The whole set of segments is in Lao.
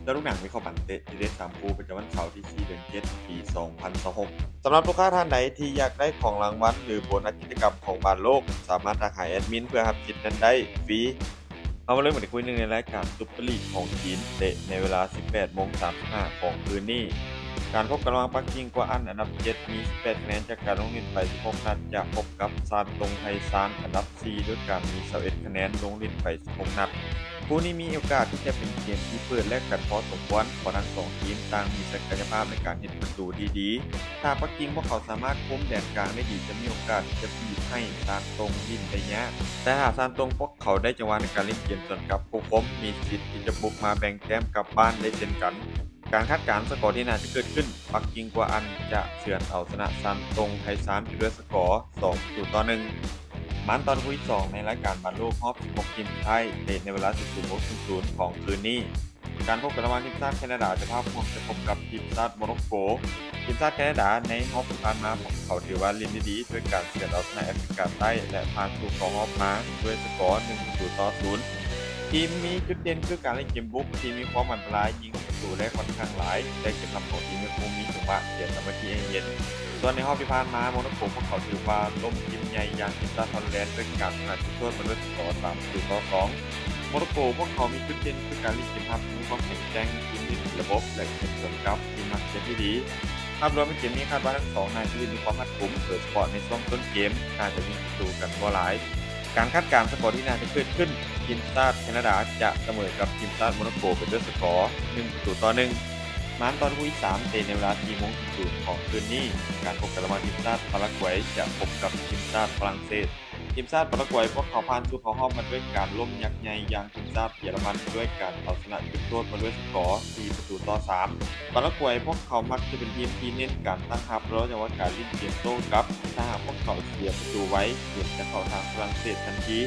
ດາວລູກໜັງມີຄວາມໝັ້ນເຕະທີ່ເດັດສາມຄູ່ປະຈຳວັນເສົາທີສີ່ ເດືອນເຈັດ ປີສອງພັນຊາວຫົກ. ສຳລັບລູກຄ້າທ່ານໃດທີ່ຢາກໄດ້ຂອງລາງວັນ ຫຼື ໂບນັດກິດຈະກຳຂອງບານໂລກ ສາມາດທັກຫາແອດມິນເພື່ອຮັບສິດນັ້ນໄດ້ຟຣີ. ເຮົາມາເລີ່ມກັນອີກຄູ່ໜຶ່ງໃນລາຍການຊຸບເປີລີກຂອງຈີນ ເຕະໃນເວລາສິບແປດໂມງສາມສິບຫ້າຂອງຄືນນີ້. ການພົບກັນລະຫວ່າງປັກກິ່ງກວາອັນ ອັນດັບເຈັດ ມີສິບແປດຄະແນນຈາກການລົງຫຼິ້ນໄປສິບຫົກນັດ ຈະພົບກັບຊານຕົງໄທຊານ ອັນດັບສີ່ດ້ວຍການມີຊາວເອັດຄະແນນ ລົງຫຼິ້ນໄປສິບຫົກນັດ. ຄູ່ນີ້ມີໂອກາດທີ່ຈະເປັນເກມທີ່ເປີດແລກກັນພໍສົມຄວນ ເພາະທັງສອງທີມຕ່າງມີສັກກະຍະພາບໃນການເຮັດປະຕູທີ່ດີ. ຖ້າປັກກິ່ງພວກເຂົາສາມາດຄຸມແດນກາງໄດ້ດີ ຈະມີໂອກາດທີ່ຈະບີບໃຫ້ຊານຕົງຫຼິ້ນໄດ້ຍາກ, ແຕ່ຖ້າຊານຕົງພວກເຂົາໄດ້ຈັງຫວະໃນການຫຼິ້ນເກມສວນກັບຄົມໆ ມີສິດທີ່ຈະບຸກມາແບ່ງແຕ້ມກັບບ້ານໄດ້ເຊັ່ນກັນ. ການຄາດການສະກໍທີ່ໜ້າຈະເກີດຂຶ້ນ ປັກກິ່ງກວາອັນຈະເຊືອນເອົາຊະນະຊານຕົງໄທຊານໄປດ້ວຍສະກໍສອງປະຕູຕໍ່ໜຶ່ງ. ມານຕໍ່ຄູ່ທີສອງໃນລາຍການບານໂລກຮອບສິບຫົກທີມສຸດທ້າຍ ເຕະໃນເວລາສິບເອັດໂມງສູນຂອງຄືນນີ້. ການພົບກັນລະຫວ່າງທີມຊາດແຄນາດາເຈົ້າພາບຮ່ວມຈະພົບກັບທີມຊາດໂມໂຣໂກ. ທີມຊາດແຄນາດາໃນຮອບທີ່ຜ່ານມາ ພວກເຂົາຖືວ່າຫຼິ້ນໄດ້ດີດ້ວຍການເຊືອດເອົາຊະນະແອຟຣິກາໃຕ້ ແລະ ຜ່ານສູ່ເຂົ້າຮອບມາດ້ວຍສະກໍໜຶ່ງປະຕູຕໍ່ສູນ. ທີມມີຈຸດເດັ່ນຄືການຫຼິ້ນເກມບຸກທີ່ມີຄວາມອັນຕະລາຍ, ຍິງປະຕູໄດ້ຂ້ອນຂ້າງຫຼາຍ, ແຕ່ເກມຮັບຂອງທີມຍັງຄົງມີຈັງຫວະເສຍສາມັກຄີໃຫ້ເຫັນ. ສ່ວນໃນຮອບທີ່ຜ່ານມາ ໂມໂຣໂກພວກເຂົາຖືວ່າລົ້ມທີມໃຫຍ່ຢ່າງທີມຊາດຮອນແລນດ້ວຍການຊະນະຈຸດໂທດມາດ້ວຍສະກໍສາມປະຕູຕໍ່ສອງ. ໂມໂຣໂກພວກເຂົາມີຈຸດເດັ່ນຄືການຫຼິ້ນເກມຮັບ, ມີຄວາມແຂງແກ່ງ, ທີມທີ່ເປັນລະບົບ ແລະ ເກມສວນກັບທີ່ມັກຈະເຮັດໄດ້ດີ. ພາບລວມໃນເກມນີ້ຄາດວ່າທັງສອງໜ້າຈະຫຼິ້ນດ້ວຍຄວາມຮັກກຸມ, ໂດຍສະເພາະໃນຊ່ວງຕົ້ນເກມໜ້າຈະຍິງປະຕູກັນບໍ່ຫຼາຍ. ການຄາດການສະກໍທີ່ໜ້າຈະເກີດຂຶ້ນ, ທີມຊາດແຄນາດາຈະສະເໝີກັບທີມຊາດໂມໂຣໂກໄປດ້ວຍສະກໍໜຶ່ງປະຕູຕໍ່ໜຶ່ງ. ມານຕໍ່ຄູ່ທີສາມ ເຕະໃນເວລາສີ່ໂມງສູນຂອງຄືນນີ້. ການພົບກັນລະຫວ່າງທີມຊາດປາຣາກວຍຈະພົບກັບທີມຊາດຝຣັ່ງເສດ. ທີມຊາດປາຣາກວຍພວກເຂົາຜ່ານສູ່ເຂົ້າຮອບມາດ້ວຍການລົ້ມຍັກໃຫຍ່ຢ່າງທີມຊາດເຢຍລະມັນດ້ວຍການເອົາຊະນະຈຸດໂທດມາດ້ວຍສະກໍສີ່ປະຕູຕໍ່ສາມ. ປາຣາກວຍພວກເຂົາມັກຈະເປັນທີມທີ່ເນັ້ນການຕັ້ງຮັບ ລະວັງຈັງຫວະການຫຼິ້ນເກມໂຕ້ກັບ. ຖ້າຫາກພວກເຂົາເສຍປະຕູໄວ, ເກມຈະເຂົ້າທາງຝຣັ່ງເສດທັນທີ.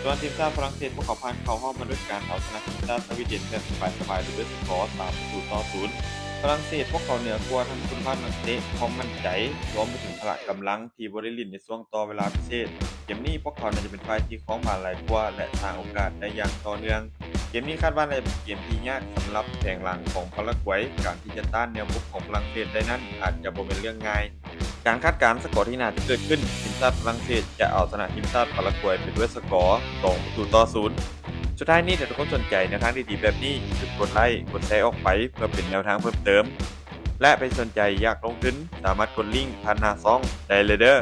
ສ່ວນທີມຊາດຝຣັ່ງເສດ ພວກເຂົາຜ່ານເຂົ້າຮອບມາດ້ວຍການເອົາຊະນະທີມຊາດສະວີເດັນແບບສະບາຍໆ ດ້ວຍສະກໍສາມປະຕູຕໍ່ສູນ. ຝຣັ່ງເສດພວກເຂົາເໜືອກວ່າທັງຄຸນນະພາບນັກເຕະ, ຄວາມໝັ້ນໃຈ, ລວມໄປເຖິງພະລະກຳລັງທີ່ບໍ່ໄດ້ຫຼິ້ນໃນຊ່ວງຕໍ່ເວລາພິເສດ. ເກມນີ້ພວກເຂົາໜ້າຈະເປັນຝ່າຍທີ່ຄອງບານຫຼາຍກວ່າ ແລະ ສ້າງໂອກາດໄດ້ຢ່າງຕໍ່ເນື່ອງ. ເກມນີ້ຄາດວ່າໜ້າຈະເປັນເກມທີ່ຍາກສຳລັບແຜງຫຼັງຂອງປາຣາກວຍ. ການທີ່ຈະຕ້ານແນວບຸກຂອງຝຣັ່ງເສດໄດ້ນັ້ນອາດຈະບໍ່ແມ່ນເລື່ອງງ່າຍ. ການຄາດການສະກໍທີ່ໜ້າຈະເກີດຂຶ້ນ, ທີມຊາດຝຣັ່ງເສດຈະເອົາຊະນະທີມຊາດປາຣາກວຍໄປດ້ວຍສະກໍສອງປະຕູຕໍ່ສູນ. ສຸດທ້າຍນີ້ ຖ້າທຸກຄົນສົນໃຈແນວທາງດີໆແບບນີ້, ຢ່າລືມກົດໄລ, ກົດແຊອອກໄປ ເພື່ອເປັນແນວທາງເພີ່ມເຕີມ. ແລະ ໃຜສົນໃຈຢາກລົງທຶນ, ສາມາດກົດລິ້ງຜ່ານໜ້າຊ່ອງໄດ້ເລີຍເດີ້.